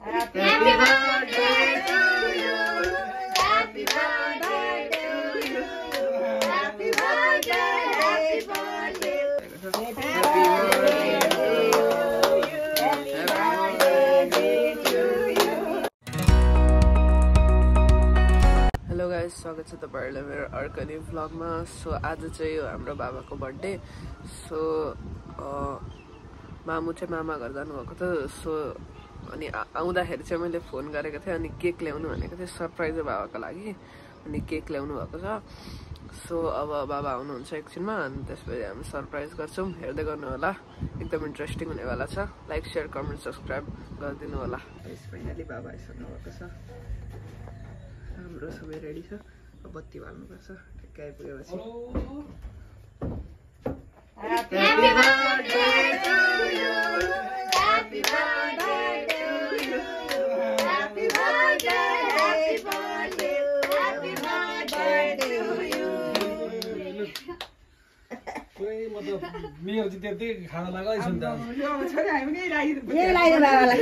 Happy birthday to you. Happy birthday to you. Happy birthday, happy birthday. Happy birthday to you. Happy birthday to you. Hello guys, स्वागत छ तपाईहरुलाई मेरो अर्को new भ्लगमा। So आज चाहिँ यो हाम्रो बाबाको बर्थडे। सो मामु चाहिँ मामा घर जानुभएको थियो। सो अनि आउँदाखेरि चाहिँ मैले फोन गरेको थिएँ अनि केक ल्याउनु भनेको थिएँ सरप्राइज हो बाबाको लागि। अनि केक ल्याउनु भएको छ। सो अब बाबा आउनुहुन्छ एकछिनमा अनि त्यसपछि हामी सरप्राइज गर्छौँ। हेर्दै गर्नु होला, एकदम इन्ट्रेस्टिङ हुनेवाला छ। लाइक शेयर कमेन्ट सब्स्क्राइब गरिदिनु होला। फाइनली बाबा आइसक्नु भएको छ। हाम्रो सबै रेडी छ। अब बत्ती बाल्नुपर्छ। ठिकै आइपुगेपछि Happy birthday to you. Happy birthday to you. Happy birthday, happy birthday, happy birthday to you. मतलब मेरो चाहिँ त्यति खाना लाग्यो नि त। यो छोरी हामी नि लाइदिनु यो लाइदिनु बाबालाई।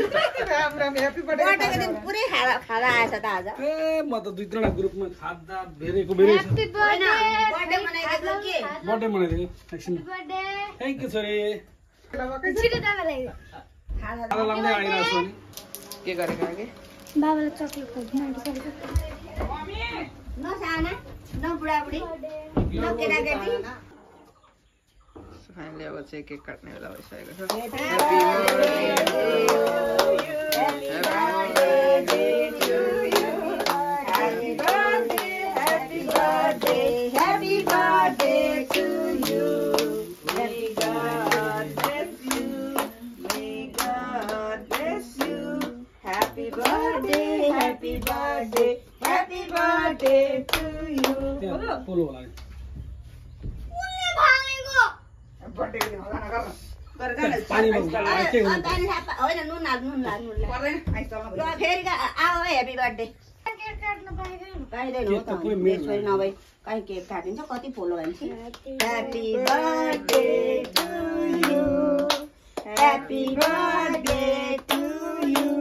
Ram Ram happy birthday. बर्थडेको दिन पुरै खाना आएछ त आज। ए म त दुई तीनवटा ग्रुपमा खादा भेरेको भेरै छ। बर्थडे मनाइदिएको के? बर्थडे मनाइदिएको एकछिन। थ्याङ्क यू छोरी। छिटो तपाईँलाई खाना लाउँदै आइरहेको छु नि। के गरेको कि बाबालाई चकलेट खोज्नु न साना न बुढाबुढी न केटाकेटी। फाइनली अब चाहिँ केक काट्ने बेला भइसकेको छ। Happy birthday, happy birthday, happy birthday to you. May God bless you. May God bless you. Happy birthday, happy birthday, happy birthday to you. त्यहाँ पोलो होला नि। बर्थडेको दिन खाना गर्न गर पानीमा के गर्नु? होइन नुन हाल नुन हाल नुन हाल। पर्दैन आइस तलमा ल फेरि आऊ है ह्यापी बर्थडे। केक काट्नु पाइँदैन हो त। छोरी नभई कहीँ केक काटिन्छ कति पोलो भन्छ। Happy birthday to you. Happy birthday to you.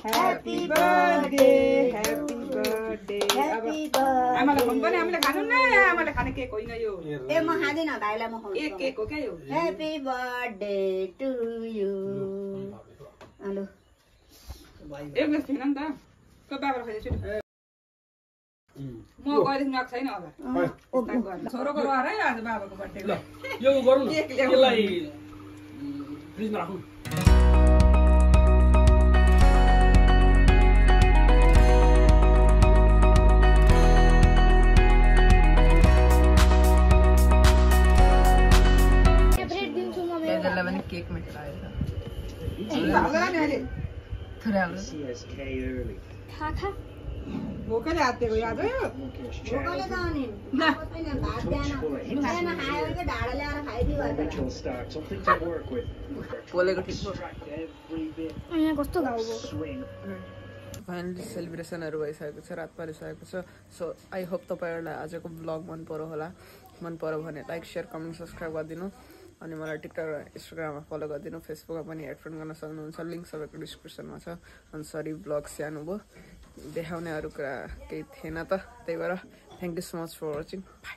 Happy birthday, happy birthday, happy birthday. आमालाई फोन पनि हामीले खानु न। आमाले खाने केक होइन यो। ए म खाँदिन भाइलाई म खुवाउँछु। एक केक हो क्या यो। Happy birthday to you. Hello एक मिनट थिएन नि त। को बाबालाई खाइदिन्छु नि। म कहिलेदेखि गएको छैन होला। छोरोको रहर है आज बाबाको बर्थडे। ल यो गरौँ न। केक ल्याऊ। यसलाई फ्रिजमा राखौँ। दाइजोलाई पनि केक मिठो आएछ। हाल्दैन नि अहिले। थोरै हाम्रो भोकले हात दिएको आज यो। भोकले त अनि छैन भात बिहान बिहान खायो कि ढाडा ल्याएर खाइदियो गर्दा पोलेको ठिक भयो। यहाँ कस्तो घाउ भयो। फाइनली सेलिब्रेसनहरू भइसकेको छ, रात परिसकेको छ। सो आई होप तपाईँहरूलाई आजको ब्लग मन पऱ्यो होला। मन पऱ्यो भने लाइक शेयर कमेन्ट सब्सक्राइब गरिदिनु। अनि मलाई टिकटक र इन्स्टाग्राममा फलो गरिदिनु। फेसबुकमा पनि एड फ्रेन्ड गर्न सक्नुहुन्छ। लिङ्क सबैको डिस्क्रिप्सनमा छ। अनि सरी ब्लग सानो भयो, देखाउने अरू कुरा केही थिएन त, त्यही भएर thank you so much for watching. By.